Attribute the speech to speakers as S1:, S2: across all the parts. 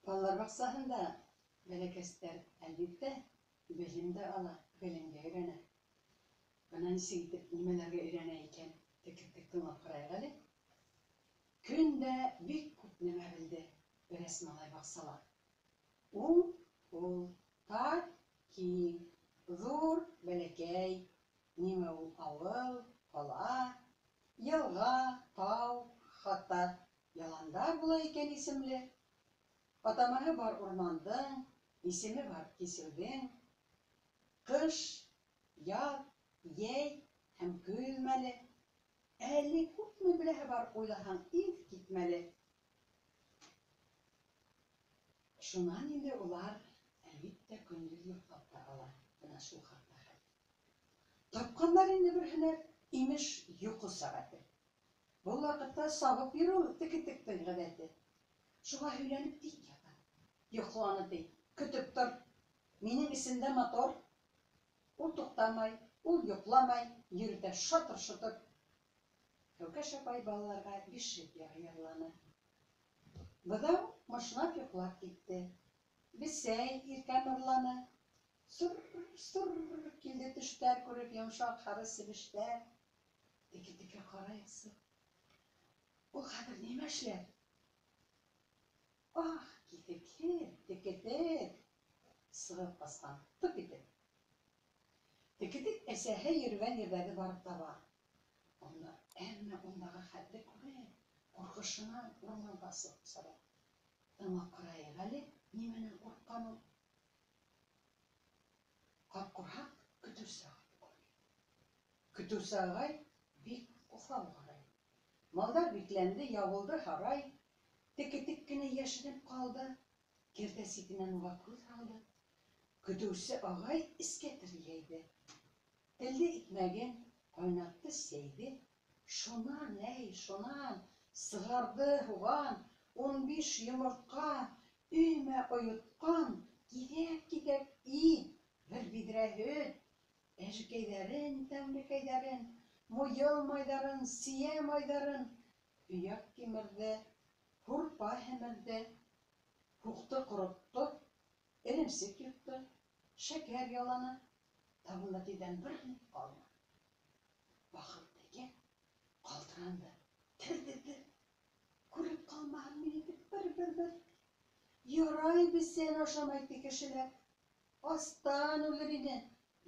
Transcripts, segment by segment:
S1: Балалар баҡсаһында бәләкәстәр, әлбиттә, белем дә ала, белемгә өйрәнә. Бына нисек итеп нимәләргә өйрәнә икән, тек-тек тыңлап ҡарайыҡ әле. Көн дә бик күп нәмә белде берәс малай баҡсала. Уң ҡул, тар, киң, ҙур, бәләкәй, нимә ул ауыл, ҡала, йылға, тау, хатта яландар була икән исемле. Атамаһы бар урмандың, исеме бар кисеүҙең. Ҡыш, яҙ, йәй һәм көҙ мәле. Әле күпме беләһе бар, уйлаһаң, иҫ китмәле. Шунан инде улар, әлбиттә, көндөҙ йоҡлап та ала. Бына шул хаҡта хәл. Тапҡандар инде бер һөнәр, имеш, йоҡо сәғәте. Был ваҡытта сабып йөрөү теке-тектең ғәҙәте. Шуға һөйләнеп тик ята. Йоҡланы ти, көтөп тор. Минең эсемдә мотор. Ул туҡтамай, ул йоҡламай, йөрөтә шатыр-шотор. Һәүкәш апай балаларға бишек йыры йырланы. Быҙау мышнап йоҡлап китте. Бесәй иркә мырланы. Сыр-сыр килде төштәр күреп йомшаҡ һары себештәр. Теке-текә ҡарайыҡсы. Ул хәҙер нимә эшләр? Ах, киҫекһеҙ, теке-тек! Сығып ҡасҡан, тып итеп. Теке-тек әсәһе йөрөгән ерҙәрҙе барып таба. Унда, әммә ундағы хәлде күреп, ҡурҡышынан урманға сығып саба. Тыңлап ҡарайыҡ әле, нимәнән ҡурҡҡан ул? Ҡапҡорһаҡ көтөүсе ағайҙы күргән. Көтөүсе ағай бик уҫал ҡарай. Малдар бикләнде, ябылды һарай. Теке-тек кенә йәшенеп ҡалды. Кәртә ситенән уға күҙ һалды. Көтөүсе ағай эскәтер йәйҙе. Телде икмәген, ҡайнатты сәйҙе. Шунан, әй, шунан, сығарҙы һуған, 15 йомортҡа, өймә ойотҡан, киҫәк-киҫәк ит, бер биҙрә һөт, әжекәйҙәрен, тәмлекәйҙәрен, муйыл майҙарын, сейә майҙарын, һөйәк кимерҙе, һурпа һемерҙе, һуҡты, ҡоротто, эремсек йотто, шәкәр яланы, табында тиҙҙән бер ни ҡалманы. Бахыр тәкә ҡалтыранды, дер-дер-дер, күреп ҡалмаһын мине тип бер-бер-бер. Ярай бесән ашамай ти кешеләр, астан үлер ине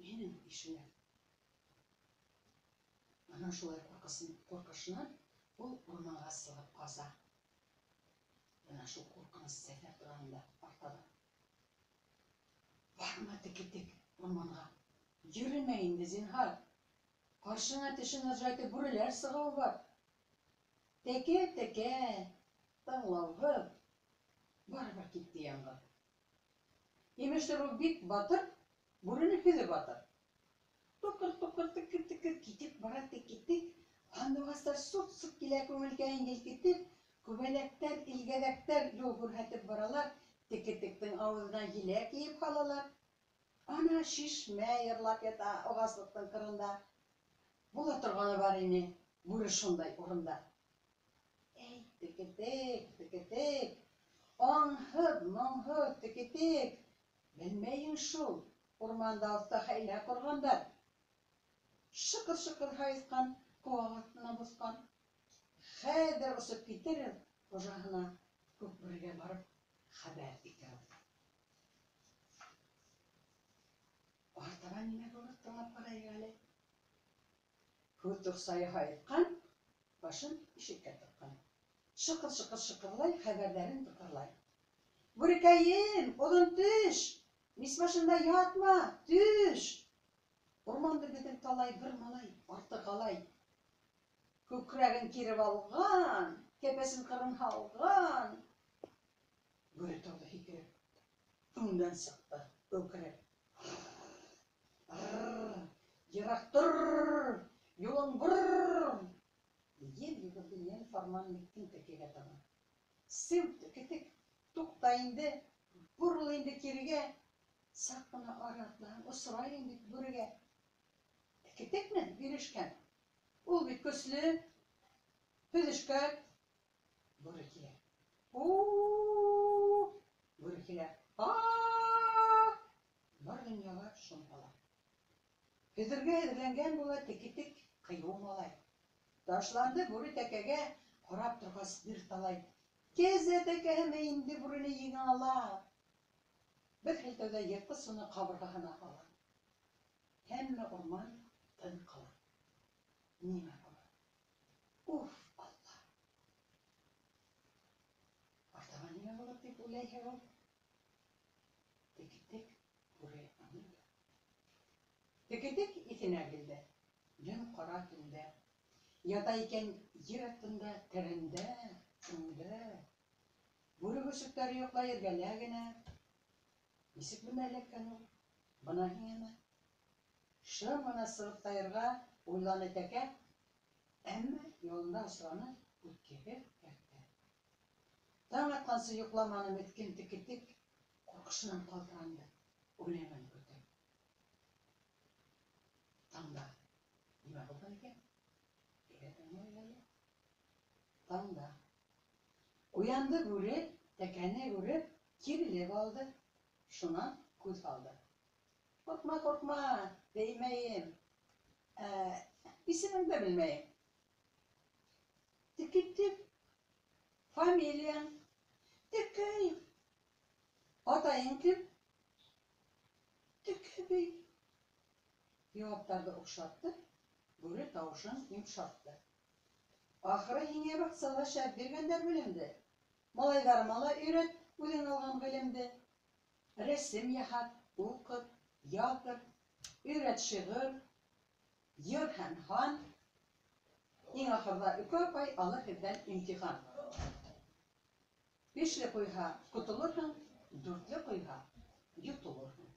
S1: минең ишеләр. Ана шулай ҡурҡысын, ҡурҡышынан ул урманға сығып ҡаса. Бына шул ҡурҡыныс сәфәр тураһында артабан. Барма теке-тек урманға. Йөрөмә инде, зинһар. Ҡаршыңа тешен ыржайтып бүреләр сығыуы бар. Тәкә, тәкә, тыңлауһыҙ, барыбер китте яңғыҙ. Имештер, ул бик батыр, бүрене һөҙөп атыр. Тукыр-тукыр, текер-текер китеп бара теке-тек. Һандуғастар сут-сут килә күңелкәйен елкетеп, күбәләктәр, илгәҙәктәр юл күрһәтеп баралар, теке-тектең ауыҙына еләк йыйып һалалар. Ана шишмә йырлап ята ағаслыҡтың ҡырында. Була торғаны бар ине, бүре шундай урында. Әй, теке-тек, теке-тек, аңһыҙ, моңһоҙ теке-тек, белмәйһең шул, урманда оҫта хәйлә ҡорғандар. Шыҡыр-шыҡыр һайыҫҡан ҡыуаҡ аҫтына боҫҡан. Хәҙер осоп китер ул хужаһына, Күкбүрегә барып хәбәр итер ул. Артабан нимә булыр, тыңлап ҡарайыҡ әле. Һүҙ тоҡсайы һайыҫҡан, башын ишеккә тыҡҡан. Шыҡыр-шыҡыр шыҡырлай, хәбәрҙәрен тыҡырлай. Бүрекәем, оҙон төш, мис башында ятма, төш. Урманды беҙҙең талай бер малай артыҡ алай. Күкрәген киреп алған, кәпәсен ҡырын һалған. Бүре торҙо һикереп, өңдән сыҡты үкереп. Йырак тор, юлың бор! Ел йүгерде ен фарман меҫкен текегә табан. Сеү, теке-тек, тукта инде, борол инде кирегә. Саҡ ҡына ары атлаһаң, осрайһың бит бүрегә. Теке-текме бирешкән? Ул бит көслө, һөҙөшкән. Бүре килә. У-у-у! Бүре килә. А-а-а! Бар дөньяга шом һала. Һөҙергә әҙерләнгән була текетек ҡыйыу малай. Ташланды бүре тәкәгә, ҡарап торғас бер талай. Кәзә тәкәһеме инде бүрене еңә ала? Бер һелтәүҙә йыртҡыс уны ҡабырғаһына ала. Һәммә урман тын ҡала. Нимә була? Уф, Алла! Артабан нимә булыр дип уйлайһығыҙ? Текетек бүре аны да. Текетек иҫенә килде. Дөм ҡара төндә. Ята икән ер аҫтында, тәрәндә, чүмдә. Бүре көсөктәре йоҡлай эргәлә генә. Нисек бында эләккән ул? Бына һиңә мә. Шым ғына сығып тайырға уйланы тәкә, әммә юлында осраны үткеһеҙ кәртә. Таң атҡансы йоҡламаны меҫкен текетек, ҡурҡышынан ҡалтыранды, үлемен көтөп. Таңда нимә булған икән? Әйҙә тыңлайыҡ әле. Таңда уянды бүре, тәкәне күреп, кирелеп алды. Шунан күҙ һалды. Ҡурҡма, ҡурҡма, беймәйем. Ә, исемеңде белмәйем. Текетек. Фамилияң? Текәев. Атайың кем? Текәбей. Яуаптарҙы оҡшатты, бүре тауышын йомшартты. Ахыры һиңә баҡсала шәп биргәндәр белемде. Малайҙарыма ла өйрәт үҙең алған ғилемде. Рәсем яһат, уҡыт, яҙҙыр, өйрәт шиғыр, йыр һәм һан. Иң ахырҙа Өкө апай алыр һеҙҙән имтихан. Бишле ҡуйһа, ҡотолорһоң, дүртле ҡуйһа, йотолорһоң.